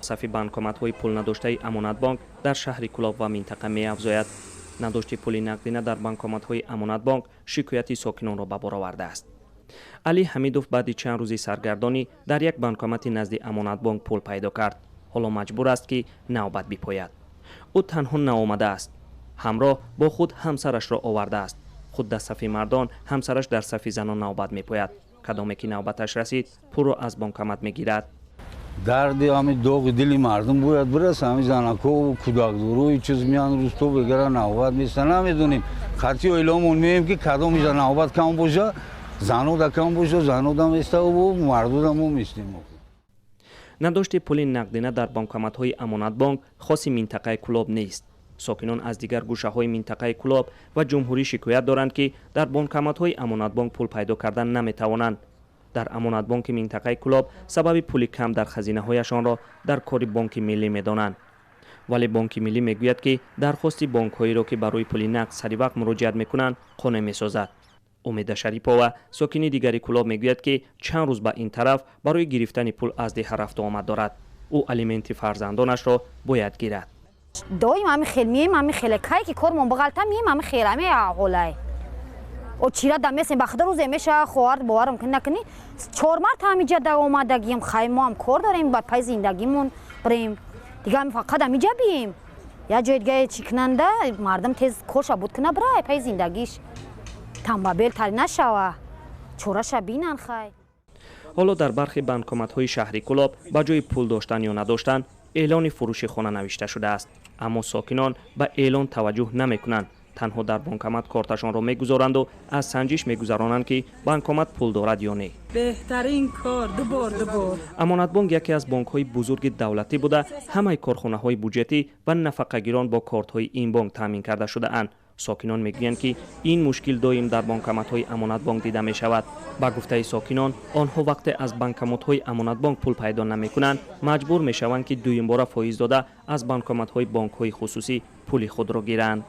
Сафи банкоматҳои пулнадоштаи Амонатбонк дар шаҳри Кӯлоб ва минтақа меафзояд. Надошти пули нақдина дар банкоматҳои Амонатбонк шикояти сокинонро ба бор овардааст. Алӣ Ҳамидов баъди чанд рӯзи саргардонӣ дар як банкомати назди Амонатбонк пул пайдо кард. Ҳоло маҷбур аст, ки навбат бипояд. Ӯ танҳо наомадааст, ҳамроҳ бо худ ҳамсарашро овардааст. Худ дар сафи мардон, ҳамсараш дар сафи занон навбат мепояд. Кадоме ки навбаташ расид, пулро аз банкомат мегирад. Дарди ҳами доғи дили мардум бояд бираса. Ҳами занакову кӯдакдоруи чиз меян, рӯзто бегара навбат места. Намедонем, қатъи оиламон меем, ки кадомиша навбат кам боша, занода кам боша, занода меставу мардуда мо местем. Надошти пули нақдина дар банкоматҳои Амонатбонк хоси минтақаи Кӯлоб нест. Сокинон аз дигар гӯшаҳои минтақаи Кӯлоб ва ҷумҳурӣ шикоят доранд, ки дар банкоматҳои Амонатбонк пул пайдо кардан наметавонанд. Дар Амонатбонки минтақаи Кӯлоб сабаби пули кам дар хазинаҳояшонро дар кори Бонки Миллӣ медонанд. Вале Бонки Миллӣ мегӯяд, ки дархости бонкҳоеро, ки барои пули нақд саривақт муроҷиат мекунанд, қонеъ месозад. Умеда Шарипова, сокини дигари Кӯлоб, мегӯяд, ки чанд рӯз ба ин тараф барои гирифтани пул аз деҳа рафту омад дорад. Ӯ алименти фарзандонашро бояд гирад. Доим ҳами хел мием, ҳами хеле кай ки кормон бағалта мием, ҳами хел ҳами ҳолай очира да месем. Ба худо, рӯзе меша, хоҳар, боварам кунӣ накунӣ, чор марта ҳамиҷа да омадагием. Хай, мо ҳам кор дорем, ба пай зиндагимон бирем. Дига фақат ҳамиҷа бием, як ҷои дига чӣ кунанда? Мардум тез корша буд куна, бирай пай зиндагиш, тамбабел тари нашава, чораша бинан, хай. Ҳоло дар бархи банкоматҳои шаҳри Кӯлоб ба ҷои пул доштан ё надоштан эълони фурӯши хона навишта шудааст. Аммо сокинон ба эълон таваҷҷӯҳ намекунанд. Танҳо дар банкомат корташонро мегузоранду аз санҷиш мегузаронанд, ки банкомат пул дорад ё не. Беҳтарин кор, дубор, дубор. Амонатбонк яке аз бонкҳои бузурги давлатӣ буда, ҳамаи корхонаҳои буҷетӣ ва нафақагирон бо кортҳои ин бонк таъмин карда шудаанд. Сокинон мегӯянд, ки ин мушкил доим дар банкоматҳои Амонатбонк дида мешавад. Ба гуфтаи сокинон, онҳо вақте аз банкоматҳои Амонатбонк пул пайдо намекунанд, маҷбур мешаванд, ки дуюмбора фоиз дода аз банкоматҳои бонкҳои хусусӣ пули худро гиранд.